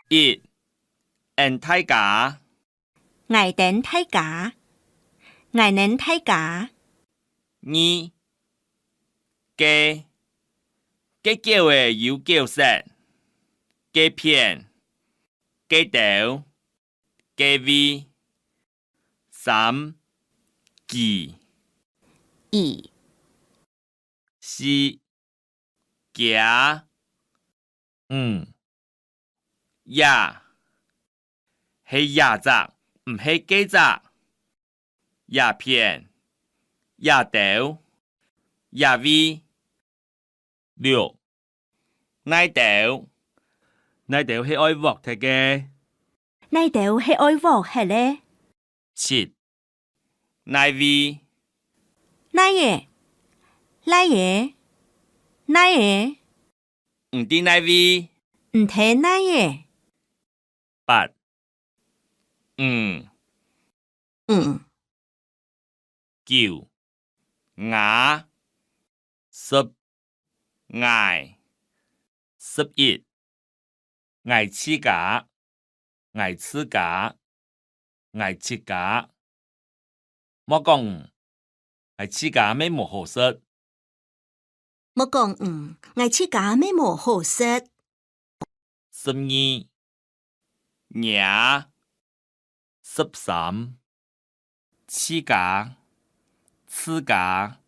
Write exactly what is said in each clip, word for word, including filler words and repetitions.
一，𫣆大家。𠊎等大家。𠊎等大家。二，該。該狗仔有狗虱。該片。該兜。該位。三，佢。佢。四，厥。五，這。係這隻，毋係該隻。這片。這兜。這位。六，哪兜。哪兜係愛㧒忒个。哪兜係愛㧒忒个。七，哪位。哪仔。哪仔。哪仔。毋知哪位。毋知哪仔。八，五。五。九，吾。十，𠊎。十一，𠊎自家。𠊎自家。𠊎自家。莫講，𠊎自家乜無好食。莫講，嗯，𠊎自家乜無好食。十二，若。十三，自家。自家。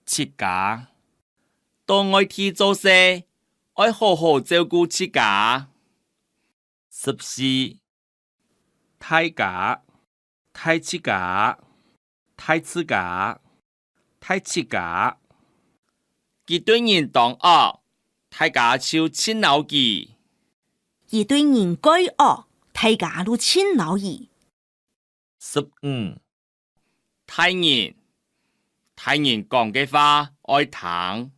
自家。到外地做事，愛好好照顧自家。十四，大家。大自家。大自家。大自家。佢對人當惡，大家就盡惱佢。佢對人蓋惡，大家就盡惱佢。十五，大人。大人講个話愛聽。